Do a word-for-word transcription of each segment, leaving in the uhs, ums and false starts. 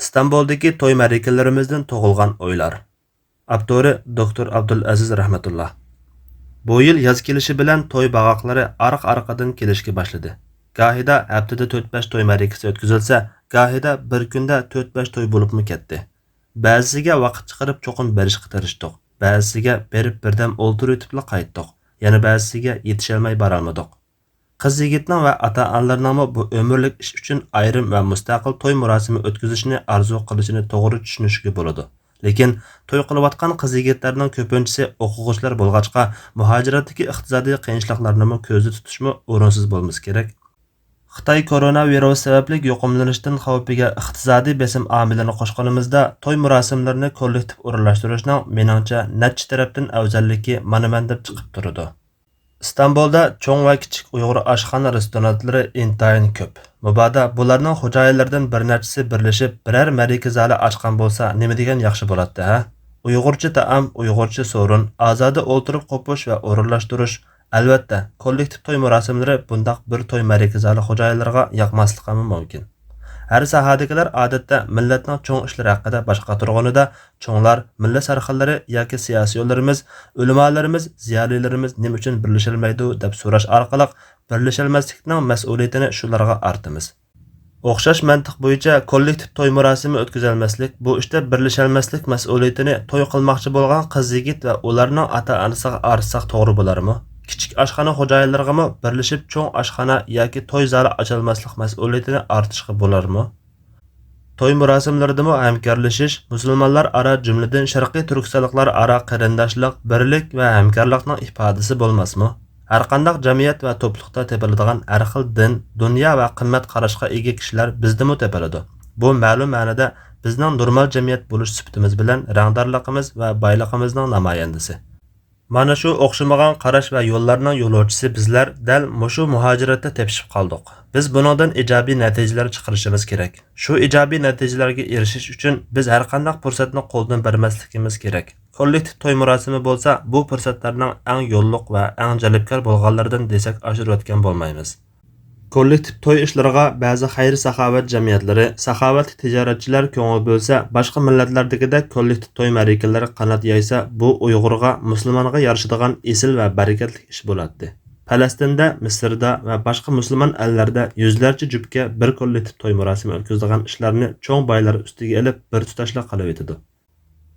ئىستانبۇلدىكى توي مەرىكىلىرىمىزدىن تۇغۇلغان ئويلار. ئاپتورى دوكتور ئابدۇلئەزىز رەھمەتۇللا. بۇ يىل ياز كېلىشى بىلەن توي باغاقلىرى ئارقا-ئارقىدىن كېلىشكە باشلىدى. گاھىدا ھەپتىدە تۆت-بەش توي مەرىكىسى ئۆتكۈزۈلسە، گاھىدا بىر كۈندە تۆت-بەش توي بولۇپمۇ كەتتى. بەزىسىگە ۋاقىت چىقىرىپ چوقۇم بېرىشقا تىرىشتۇق، بەزىسىگە بېرىپ بىردەم ئولتۇرۇۋېتىپلا قايتتۇق، يەنە بەزىسىگە يېتىشەلمەي بارالمىدۇق. قىز يىگىتنىڭ ۋە ئاتا-ئانىلىرىنىڭمۇ بۇ ئۆمۈرلۈك ئىش ئۈچۈن ئايرىم ۋە مۇستەقىل توي مۇراسىمى ئۆتكۈزۈشنى ئارزۇ قىلىشىنى توغرا چۈشىنىشكە بولىدۇ. لېكىن توي قىلىۋاتقان قىز يىگىتلەرنىڭ كۆپىنچىسى ئوقۇغۇچىلار بولغاچقا، مۇھاجىرەتتىكى ئىقتىسادىي قىيىنچىلىقلارنىمۇ كۆزدە تۇتۇشمۇ ئورۇنسىز بولمىسا كېرەك. خىتاي كورونا ۋىرۇسى سەۋەبلىك يۇقۇملىنىشتىن خەۋپىگە ئىقتىسادىي بېسىم ئامىلىنى قوشقىنىمىزدا، توي مۇراسىملىرىنى كوللېكتىپ ئورۇنلاشتۇرۇشنىڭ، مېنىڭچە، نەچچە تەرەپتىن ئەۋزەللىكى مانا مەن دەپ چىقىپ تۇرىدۇ. ئىستانبۇلدا چوڭ ۋە كىچىك ئۇيغۇر ئاشخانا رېستورانلىرى ئىنتايىن كۆپ. مۇبادا بۇلارنىڭ خوجايىنلىرىدىن بىر نەچچىسى بىرلىشىپ بىرەر مەرىكە زالى ئاچقان بولسا نېمە دېگەن ياخشى بولاتتى ھە؟ ئۇيغۇرچە تائام، ئۇيغۇرچە سورۇن، ئازادە ئولتۇرۇپ قوپۇش ۋە ئورۇنلاشتۇرۇش. ئەلۋەتتە، كوللېكتىپ توي مۇراسىملىرى بۇنداق بىر توي مەرىكە زالى خوجايىنلىرىغا ياقماسلىقىمۇ مۇمكىن. ھەر ساھەدىكىلەر ئادەتتە مىللەتنىڭ چوڭ ئىشلىرى ھەققىدە باش قاتۇرغىنىدا، چوڭلار، مىللەت سەرخىللىرى ياكى سىياسىيونلىرىمىز، ئۆلىمالىرىمىز، زىيالىيلىرىمىز نېمە ئۈچۈن بىرلىشەلمەيدۇ دەپ سوراش ئارقىلىق بىرلىشەلمەسلىكنىڭ مەسئۇلىيىتىنى شۇلارغا ئارتىمىز. ئوخشاش مەنتىق بويىچە كوللېكتىپ توي مۇراسىمى ئۆتكۈزەلمەسلىك، بۇ ئىشتا بىرلىشەلمەسلىك مەسئۇلىيىتىنى توي قىلماقچى بولغان قىز يىگىت ۋە ئۇلارنىڭ ئاتا-ئانىسىغا ئارتساق توغرا بولارمۇ؟ كىچىك ئاشخانا خوجايىنلىرىغىمۇ بىرلىشىپ چوڭ ئاشخانا ياكى توي زالى ئاچالماسلىق مەسئۇلىيىتىنى ئارتىشقا بولارمۇ؟ توي مۇراسىملىرىدىمۇ ھەمكارلىشىش، مۇسۇلمانلار ئارا، جۈملىدىن شەرقىي تۈركىستانلىقلار ئارا قېرىنداشلىق، بىرلىك ۋە ھەمكارلىقنىڭ ئىپادىسى بولماسمۇ؟ ھەرقانداق جەمئىيەت ۋە توپلۇقتا تېپىلىدىغان ھەر خىل دىن، دۇنيا ۋە قىممەت قاراشقا ئىگە كىشىلەر بىزدىمۇ تېپىلىدۇ. بۇ مەلۇم مەنىدە بىزنىڭ نورمال جەمئىيەت بولۇش سۈپىتىمىز بىلەن رەڭدارلىقىمىز ۋە بايلىقىمىزنىڭ نامايەندىسى. مانا شۇ ئوخشىمىغان قاراش ۋە يوللارنىڭ يولۇچىسى بىزلەر دەل مۇشۇ مۇھاجىرەتتە تېپىشىپ قالدۇق. بىز بۇنىڭدىن ئىجابىي نەتىجىلەر چىقىرىشىمىز كېرەك. شۇ ئىجابىي نەتىجىلەرگە ئېرىشىش ئۈچۈن بىز ھەرقانداق پۇرسەتنى قولدىن بەرمەسلىكىمىز كېرەك. كوللېكتىپ توي مۇراسىمى بولسا بۇ پۇرسەتلەرنىڭ ئەڭ يوللۇق ۋە ئەڭ جەلپكار بولغانلىرىدىن دېسەك ئاشۇرۇۋەتكەن بولمايمىز. كوللېكتىپ توي ئىشلىرىغا بەزى خەير-ساخاۋەت جەمئىيەتلىرى، ساخاۋەتلىك تىجارەتچىلەر كۆڭۈل بۆلسە، باشقا مىللەتلەردىكىدەك كوللېكتىپ توي مەرىكىلىرى قانات يايسا، بۇ ئۇيغۇرغا، مۇسۇلمانغا يارىشىدىغان ئېسىل ۋە بەرىكەتلىك ئىش بولاتتى. پەلەستىندە، مىسىردا ۋە باشقا مۇسۇلمان ئەللەردە يۈزلەرچە جۈپكە بىر كوللېكتىپ توي مۇراسىمى ئۆتكۈزىدىغان ئىشلارنى چوڭ بايلار ئۈستىگە ئېلىپ، بىر تۇتاشلا قىلىۋېتىدۇ.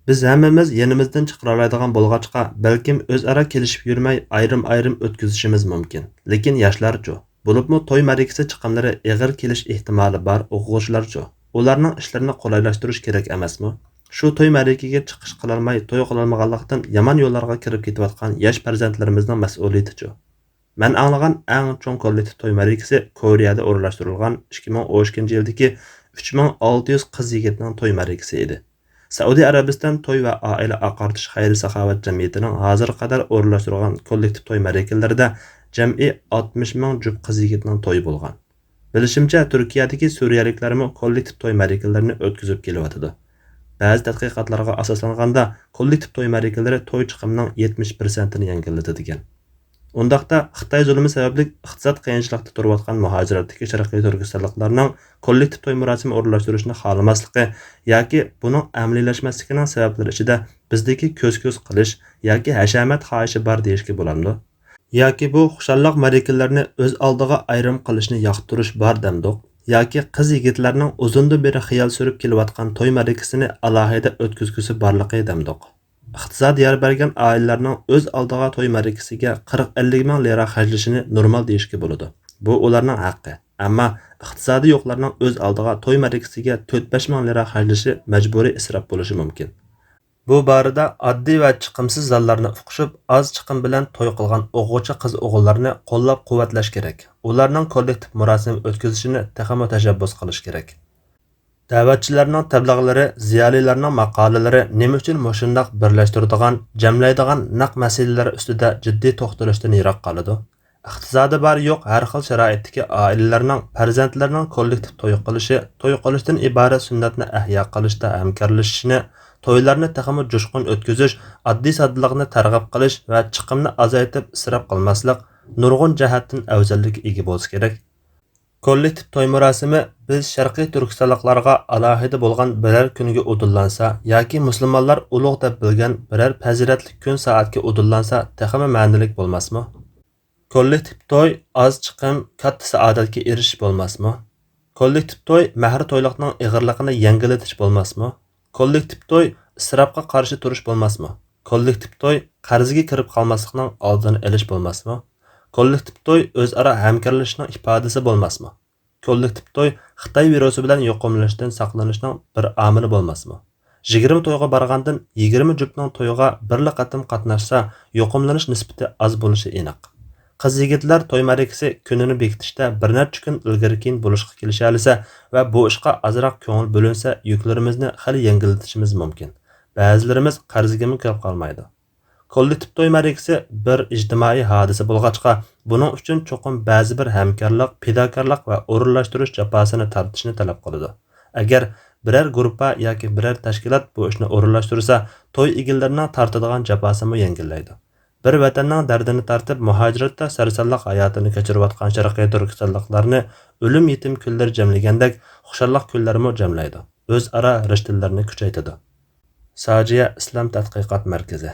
بىز ھەممىمىز يېنىمىزدىن چىقىرالايدىغان بولغاچقا، بەلكىم ئۆزئارا كېلىشىپ يۈرمەي ئايرىم-ئايرىم ئۆتكۈزۈشىمىز مۇمكىن. لېكىن ياشلارچۇ؟ بولۇپمۇ توي مەرىكىسى چىقىملىرى ئېغىر كېلىش ئېھتىمالى بار ئوقۇغۇچىلارچۇ؟ ئۇلارنىڭ ئىشلىرىنى قولايلاشتۇرۇش كېرەك ئەمەسمۇ؟ شۇ توي مەرىكىگە چىقىش قىلالماي، توي قىلالمىغانلىقتىن يامان يوللارغا كىرىپ كېتىۋاتقان ياش پەرزەنتلىرىمىزنىڭ مەسئۇلىيىتىچۇ؟ مەن ئاڭلىغان ئەڭ چوڭ كوللېكتىپ توي مەرىكىسى كورېيەدە ئورۇنلاشتۇرۇلغان ئىككى مىڭ ئون ئىككىنچى يىلدىكى ئۈچ مىڭ ئالتە يۈز قىز يىگىتنىڭ توي مەرىكىسى ئىدى. سەئۇدى ئەرەبىستان توي ۋە ئائىلە ئاقارتىش خەير-ساخاۋەت جەمئىيىتىنىڭ ھازىرغا قەدەر ئورۇنلاشتۇرغان كوللېكتىپ توي مەرىكىلىرىدە جەمئىي ئاتمىش مىڭ جۈپ قىز يىگىتنىڭ تويى بولغان. بىلىشىمچە، تۈركىيەدىكى سۈرىيەلىكلەرمۇ كوللېكتىپ توي مەرىكىلىرىنى ئۆتكۈزۈپ كېلىۋاتىدۇ. بەزى تەتقىقاتلارغا ئاساسلانغاندا، كوللېكتىپ توي مەرىكىلىرى توي چىقىمىنىڭ يەتمىش پىرسەنتىنى يەڭگىللىتىدىكەن. ئۇنداقتا، خىتاي زۇلۇمى سەۋەبلىك ئىقتىساد قىيىنچىلىقتا تۇرۇۋاتقان مۇھاجىرەتتىكى شەرقىي تۈركىستانلىقلارنىڭ كوللېكتىپ توي مۇراسىمى ئورۇنلاشتۇرۇشنى خالىماسلىقى ياكى بۇنىڭ ئەمەلىيلەشمەسلىكىنىڭ سەۋەبلىرى ئىچىدە بىزدىكى كۆز-كۆز قىلىش ياكى ھەشەمەت خاھىشى بار دېيىشكە بولامدۇ؟ ياكى بۇ خۇشاللىق مەرىكىلىرىنى ئۆز ئالدىغا ئايرىم قىلىشنى ياقتۇرۇش بار دەمدۇق؟ ياكى قىز يىگىتلەرنىڭ ئۇزۇندىن بېرى خىيال سۈرۈپ كېلىۋاتقان توي مەرىكىسىنى ئالاھىدە ئۆتكۈزگۈسى بارلىقى دەمدۇق؟ ئىقتىسادى يار بەرگەن ئائىلىلەرنىڭ ئۆز ئالدىغا توي مەرىكىسىگە قىرىق ئەللىك مىڭ لىرا خەجلىشىنى نورمال دېيىشكە بولىدۇ. بۇ ئۇلارنىڭ ھەققى. ئەمما ئىقتىسادى يوقلارنىڭ ئۆز ئالدىغا توي مەرىكىسىگە تۆت-بەش مىڭ لىرا خەجلىشى مەجبۇرىي ئىسراپ بولۇشى مۇمكىن. بۇ بارىدا ئاددىي ۋە چىقىمسىز زاللارنى ئۇقۇشۇپ، ئاز چىقىم بىلەن توي قىلغان ئوقۇغۇچى قىز-ئوغۇللارنى قوللاپ-قۇۋۋەتلەش كېرەك. ئۇلارنىڭ كوللېكتىپ مۇراسىم ئۆتكۈزۈشىنى تېخىمۇ تەشەببۇس قىلىش كېرەك. دەۋەتچىلەرنىڭ تەبلىغلىرى، زىيالىيلارنىڭ ماقالىلىرى نېمە ئۈچۈن مۇشۇنداق بىرلەشتۈرىدىغان، جەملەيدىغان نەق مەسىلىلەر ئۈستىدە جىددىي توختىلىشتىن يىراق قالىدۇ؟ ئىقتىسادى بار-يوق ھەر خىل شارائىتتىكى ئائىلىلەرنىڭ پەرزەنتلىرىنىڭ كوللېكتىپ توي قىلىشى، توي قىلىشتىن ئىبارەت سۈننەتنى ئەھيا قىلىشتا ھەمكارلىشىشىنى، تويلارنى تېخىمۇ جۇشقۇن ئۆتكۈزۈش، ئاددىي-ساددىلىقنى تەرغىب قىلىش ۋە چىقىمنى ئازايتىپ ئىسراپ قىلماسلىق نۇرغۇن جەھەتتىن ئەۋزەللىككە ئىگە بولسا كېرەك. كوللېكتىپ توي مۇراسىمى بىز شەرقىي تۈركىستانلىقلارغا ئالاھىدە بولغان بىرەر كۈنگە ئۇدۇللانسا ياكى مۇسۇلمانلار ئۇلۇغ دەپ بىلگەن بىرەر پەزىلەتلىك كۈن سائەتكە ئۇدۇللانسا تېخىمۇ مەنىلىك بولماسمۇ؟ كوللېكتىپ توي ئاز چىقىم، كاتتا سائادەتكە ئېرىشىش بولماسمۇ؟ كوللېكتىپ توي مەھىر تويلۇقنىڭ ئېغىرلىقىنى يەڭگىللىتىش بولماسمۇ؟ كوللېكتىپ توي ئىسراپقا قارشى تۇرۇش بولماسمۇ؟ كوللېكتىپ توي قەرزگە كىرىپ قالماسلىقنىڭ ئالدىنى ئېلىش بولماسمۇ؟ كوللېكتىپ توي ئۆزئارا ھەمكارلىشىشنىڭ ئىپادىسى بولماسمۇ؟ كوللېكتىپ توي خىتاي ۋىرۇسى بىلەن يۇقۇملىنىشتىن ساقلىنىشنىڭ بىر ئامىلى بولماسمۇ؟ يىگىرمە تويغا بارغاندىن يىگىرمە جۈپنىڭ تويىغا بىرلا قېتىم قاتناشسا، يۇقۇملىنىش نىسبىتى ئاز بولۇشى ئېنىق. قىز-يىگىتلەر توي مەرىكىسى كۈنىنى بېكىتىشتە بىر نەچچە كۈن ئىلگىرى-كېيىن بولۇشقا كېلىشەلىسە ۋە بۇ ئىشقا ئازراق كۆڭۈل بۆلۈنسە، يۈكلىرىمىزنى خېلى يەڭگىللىتىشىمىز مۇمكىن. بەزىلىرىمىز قەرزگىمۇ كىرىپ قالمايدۇ. كوللېكتىپ توي مەرىكىسى بىر ئىجتىمائىي ھادىسە بولغاچقا، بۇنىڭ ئۈچۈن چوقۇم بەزى بىر ھەمكارلىق، پىداكارلىق ۋە ئورۇنلاشتۇرۇش جاپاسىنى تارتىشنى تەلەپ قىلىدۇ. ئەگەر بىرەر گۇرۇپپا ياكى بىرەر تەشكىلات بۇ ئىشنى ئورۇنلاشتۇرسا، توي ئىگىلىرىنىڭ تارتىدىغان جاپاسىمۇ يەڭگىللەيدۇ. بىر ۋەتەننىڭ دەردىنى تارتىپ، مۇھاجىرەتتە سەرسانلىق ھاياتىنى كەچۈرۈۋاتقان شەرقىي تۈركىستانلىقلارنى ئۆلۈم يېتىم كۈنلىرى جەملىگەندەك، خۇشاللىق كۈنلەرمۇ جەملەيدۇ. ئۆزئارا رىشتىلىرىنى كۈچەيتىدۇ. ساجىيە ئىسلام تەتقىقات مەركىزى.